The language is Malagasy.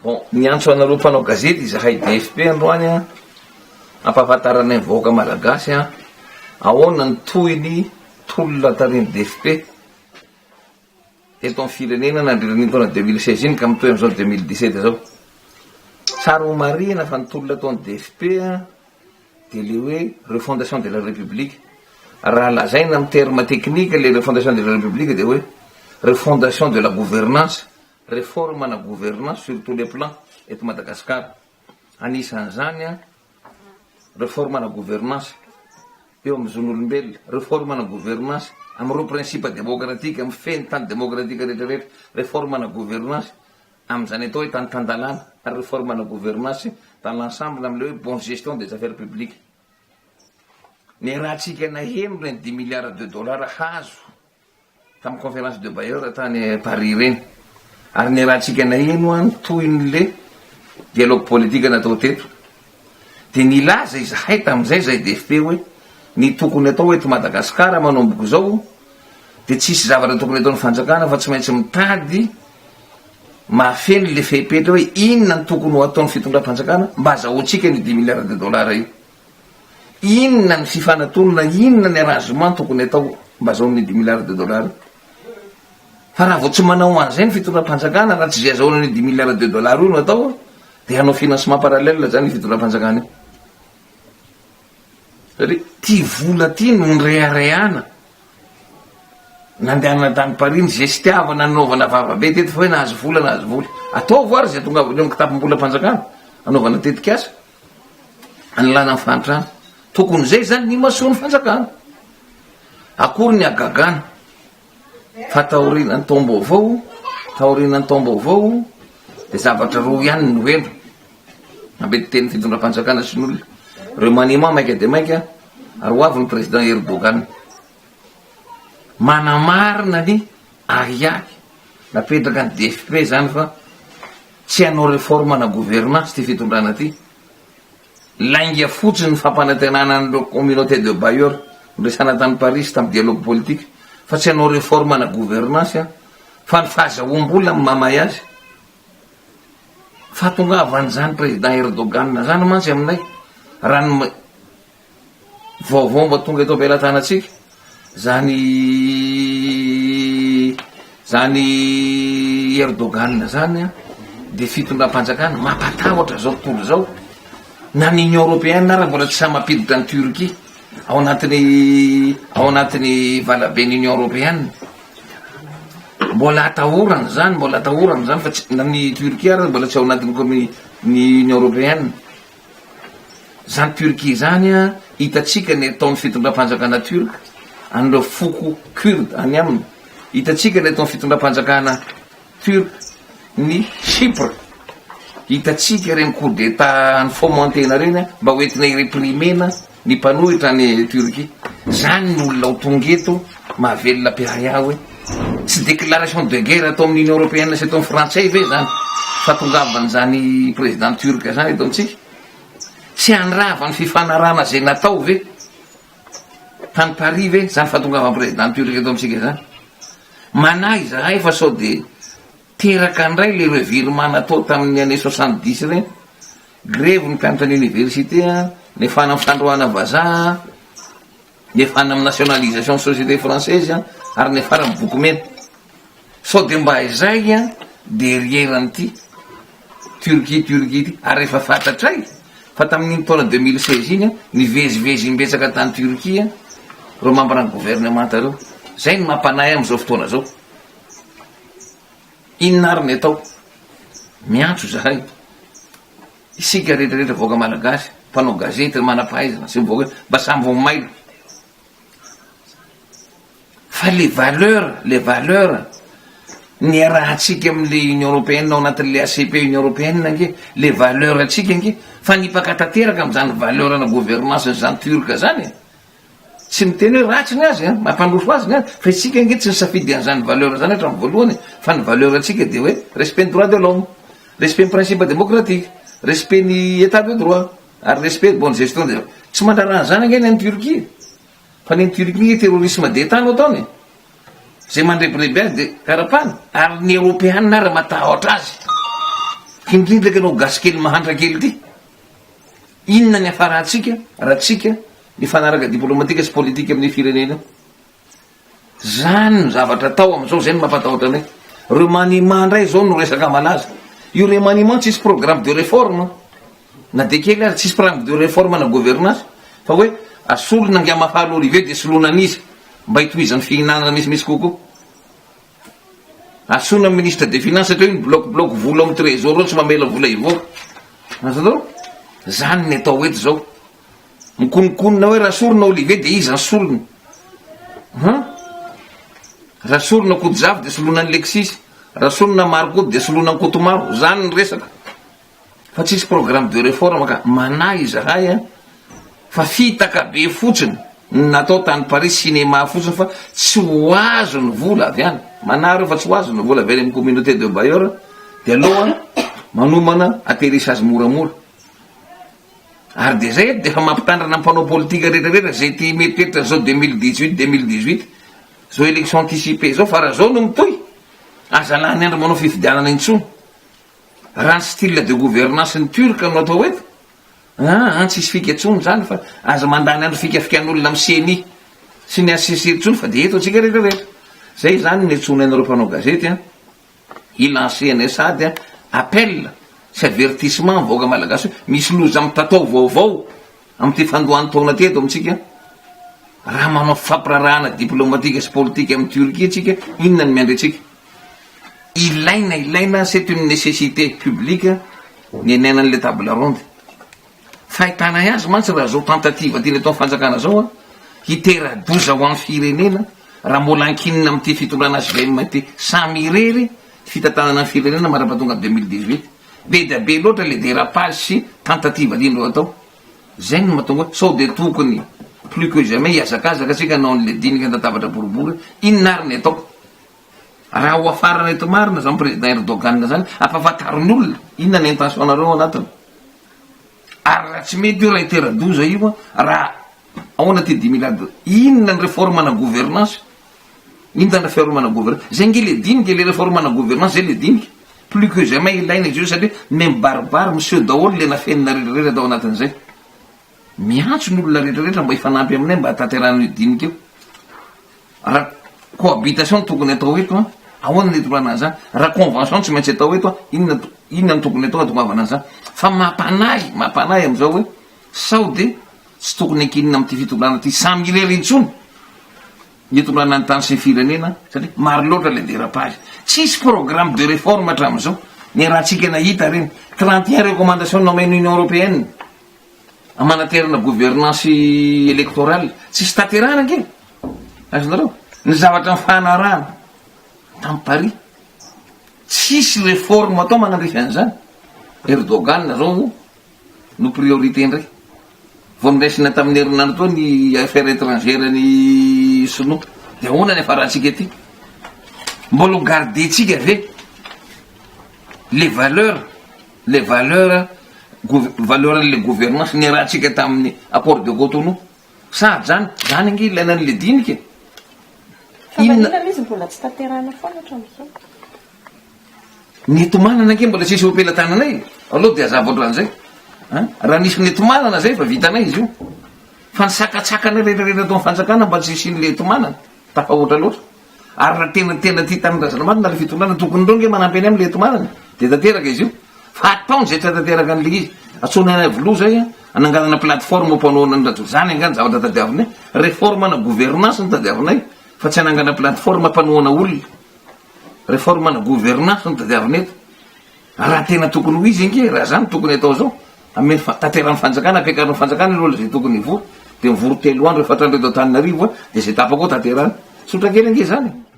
Bon, miantso anareo mpanao gazety izahay DFP androany an, hampahafantaranay ny vahoaka malagasy an, ahoana ny tohiny tolona tarihin'ny DFP eto amin'ny firenena nandritra an'iny taona 2016 iny ka mitohy amin'izao 2017 izao. Tsara ho marihina fa ny tolona ataon'ny DFP an, dia le hoe refondation de la république. Raha lazaina amin'ny terme technique le refondation de la république dia hoe refondation de la gouvernance. Réforme na gouvernance sur tous les plans eto Madagascar. Anisan'izany réforme na gouvernance eo amin'ny zon'olombelona, réforme na gouvernance amin'ireo principe démocratique mifehy ny tany démocratique rehetra rehetra, réforme na gouvernance amin'izany atao hoe tany tan-dalàna ary réforme na gouvernance dans l'ensemble amin'ilay hoe bonne gestion des affaires publiques. Niarahantsika naheno ireny dix milliards de dollars hazo tamin'ny conférence de bailleurs tany Paris ireny ary niarahantsika naheno an tohin'le dialogue politique natao teto dia nilaza izahay tamin'izay zay DFP hoe ny tokony atao eto Madagasikara manomboka izao dia tsisy zavatra tokony ataon'ny fanjakana fa tsy maintsy mitady mahafeno le fepetra hoe inona ny tokony ho ataon'ny fitondram-panjakana mba azahoantsika ny dix milliards de dollars io. Inona ny fifanatonana, inona ny arrangement tokony atao mba azahoana ny dix milliards de dollars io? Fa raha vao tsy manao an'izay ny fitondram-panjakana, raha tsy izay azahoana an'io dix milliards de dollars io no atao, dia hanao financement parallèle zany io fitondram-panjakana io. Satria ty vola ty no nireharehana, nandehanana tany Paris, nizestiavana, nanaovana vava be teto fa hoe nahazo vola, nahazo vola. Ataovy ary izay tongavana eo amin'ny kitapom-bolam-panjakana, anaovana tetikasa. Hanalana ny fahantrana. Tokony izay izany ny imasoan'ny fanjakana. Akory ny hagagana fa taorian'ny taom-baovao, taorian'ny taom-baovao dia zavatra roa ihany no heno. Nambetitenin'ny fitondram-panjakana sy ny olona. Remaniement maika dia maika ary ho avy ny président Erdogan. Manamarina ny ahiahy napetraka ny DFP izany fa Tsy hanao réforme na gouvernance ity fitondrana ity. Lainga fotsiny ny fampanantenana an'ireo communauté de bailleurs noresahana tany Paris sy tamin'ny dialogue politique fa tsy hanao réforme na gouvernance fa ny fahazahoam-bola no mamay azy. Fahatongavan'izany président Erdogan zany mantsy aminay raha ny Vaovao mba tonga eto am-pelatanantsika zany zany Erdogan zany an, de fitondram-panjakana mampatahotra zao tontolo zao, na ny Union Européenne ara mbola tsy sahy mampiditra an'i Turquie ao anatin'ny ao anatin'ny valaben'ny Union Européenne, mbola atahorana zany, mbola atahorana zany fa tsy na ny Turquie ara mbola tsy ao anatin'ny commu- ny Union Européenne. Zany Turquie zany an, hitantsika ny ataon'ny fitondram-panjakana turc an'ireo foko kurde any aminy, hitantsika ny ataon'ny fitondram-panjakana turc ny Chypre, hitantsika ireny coup d'etat ni-fomentena ireny an, mba ho entina hi-reprimena ny mpanohitra any Turquie. Zany ny olona ho tonga eto mahavelona mpiahiahy hoe tsy déclaration de guerre atao amin'ny Union Européenne sy ataon'ny frantsay ve zany fahatongavan'izany président turc zany eto amintsika? Tsy handrava ny fifanarahana izay natao ve tany Paris ve zany fahatongavan'ny président turc eto amintsika zany? Manahy izahay fa sao dia teraka indray le revirement natao tamin'ny année 70 ireny, grevy ny mpianatra ny université, nefana amin'ny fandroahana vazaha, Niafara amin'ny nationalisation société française ary niafara amin'ny boky mena. Sao dia mba izay derrière an'ity Turquie Turquie ity ary efa fantatray fa tamin'iny taona 2016 iny nivezivezy imbetsaka tany Turquie ireo membre ny gouvernemanta ireo. Izay no mampanahy amin'izao fotoana izao. Inona ary ny atao? Miantso izahay. Isika rehetra rehetra vahoaka malagasy, mpanao gazety, ry manam-pahaizana sy ny vahoaka mba samy ho mailo fa le valeur, le valeur niarahantsika amin'le Union Européenne ao anatin'le ACP Union Européenne ange, le valeur antsika ange fa nipaka tanteraka amin'izany valeur ana gouvernance zany turc zany e. Tsy miteny hoe ratsy ny azy an, mampandroso azy ny azy, fa isika ange tsy nisafidy an'izany valeur zany hatramin'ny voalohany e, fa ny valeur antsika dia hoe respect ny droit de l'homme, respect ny principe démocratique, respect ny état de droit, ary respect bonne gestion des Tsy mandrara an'izany ange ny any Turquie e, fa ny any Turquie ange terrorisme d'Etat no ataony e, zay mandrebireby azy dia karapany, ary ny eropeana ary matahotra azy. Indrindra ianao gasy kely mahantra kely ity. Inona ny hafarantsika raha tsika mifanaraka diplomatika sy politika amin'io firenena io? Zany no zavatra atao amin'izao, zay no mampatahotra anay. Remaniement ndray zao no resaka malaza. Io remaniement tsisy programme de réforme na de kely aza, tsisy programme de réforme na gouvernance fa hoe asolona angaha Mahafaly Olivier de soloina an'iza mba hitohizan'ny fihinanana misimisy kokoa. Asoina ny ministre des finances satria io mi-bloque bloque vola ao amin'ny trésor ao tsy mamela vola hivoaka. Azonareo? Zany ny atao eto zao. Mikononkonona hoe Rasorona Olivier dia iza ny solony? Hum? Rasorona Kotojafy dia soloina an'i Lexis. Rasorona Marco dia soloina an'i Kotomaro. Zany ny resaka. Fa tsisy programme de réforme ka. Manahy izahay an, fa fitaka be fotsiny ny natao tany Paris, cinéma fotsiny fa tsy ho azo ny vola avy any. Manahy ireo fa tsy ho azo ny vola avy any amin'ny communauté de bailleurs dia aleo an manomana atterrissage moramora. Ary dia zay eto dia efa mampitandrina ny mpanao politika rehetra rehetra zay tia mieritreritra zao 2018 2018 zao élection anticipée zao fa raha zao no mitohy aza lany andro manao fifidianana intsony. Raha ny style de gouvernance ny turc no atao eto, aa tsisy fika intsony izany fa aza mandany andro fikafikan'olona amin'ny ceni sy ny HCC intsony fa dia eto antsika rehetra rehetra. Zay izany no iantsoana anareo mpanao gazety an, hi-lancer-nay sady an appel sy avertissement ny vahoaka malagasy hoe misy loza mitatao vaovao amin'ity fandoahan'ny taona ity eto amintsika, raha manao fifampiraharahana diplomatika sy politika amin'i Turquie tsika, inona no miandry antsika? Ilaina ilaina c'est une nécessité publique ny hanaina an'ilay table ronde. Fahitanay azy mantsy raha zao tentative tiana atao fanjakana zao an, hitera-doza ho an'ny firenena raha mbola ankinina amin'ity fitondrana hvm ity samy irery fitantanana ny firenena mandra-pahatonga 2018. Be dia be loatra le dérapage sy tentative tiandreo atao. Zay no mahatonga hoe sao dia tokony plus que jamais hihazakazaka tsika hanao an'le dinika an-databatra boribory, inona ary ny atao? Raha ho afarana eto marina zany président Erdogan zany, ampahafantaro ny olona inona ny intention nareo ao anatiny. Ary raha tsy mety io raha hitera-doza io an, raha ahoana ty dimy milliards, inona ny réforme na gouvernance? Inona ny réforme na gouvernance? Zay nge le dinika, le réforme na gouvernance zay le dinika. Plus que jamais ilaina izy io satria mibaribary miseho daholo le nafenina rehetra rehetra tao anatin'izay. Miantso ny olona rehetra rehetra mba hifanampy aminay mba hahatanterahana io dinika io. Raha cohabitation no tokony atao eto an, ahoana no hitondrana an'izany? Raha convention tsy maintsy atao eto an, inona inona no tokony atao hahatongavana an'izany? Fa mampanahy, mampanahy amin'izao hoe sao dia tsy tokony ankinina amin'ity fitondrana ity samy irery intsony ny hitondrana ny tany sy ny firenena satria maro loatra ilay dérapage. Tsisy programme de réforme hatramin'izao. Niarahantsika nahita ireny. 31 recommandations nomen'ny Union Européenne. Manaterana gouvernance électorale tsisy tanterahana ange azonareo ny zavatra nifanarahana tamin'i Paris tsisy réforme atao manandrify an'izany Erdogan zao no priorité indray vao noraisina tamin'ny herinandro teo ny affaires étrangères ny sinoa de ahoana ny hafarantsika aty mbola ho garder-tsika ve les valeurs Les valeurs valeur an'le gouvernance niarahantsika tamin'ny accord de Cotonou. Sady zany, zany ange ilaina an'le dinika e. Fa maninona ilay izy mbola tsy tanterahina foana hatramin'izao? Ny etomanana ange mbola tsisy eo am-pelatananay e. Aleo dia hazava ohatran'izay. An? Raha nisy netomanana zay efa vitanay izy io. Fa ny sakatsakana rehetra rehetra ataon'ny fanjakana mba tsy hisian'le etomanana, tafahoatra loatra. Ary raha tena tena tia tanindrazana marina le fitondrana tokony ireo nge manampy anay amle etomanana de tanteraka izy io fa ataony zay tsy hatanteraka anle izy atsoina any avoloha zay a ananganana plateforme mpanohana ny rajoelina zany angaha ny zavatra tadiavinay réforme na gouvernance no tadiavinay fa tsy hanangana plateforme mpanohana olona réforme na gouvernance no tadiavina eto Raha tena tokony ho izy ange, raha zany tokony atao zao, ameno fa tanteran'ny fanjakana, ampiakarin'ny fanjakana ny olona zay tokony hivory, de mivory telo andro, efatra andro eto Antananarivo a, de zay tapaka ao tanterahana. Tsotra kely ange zany e.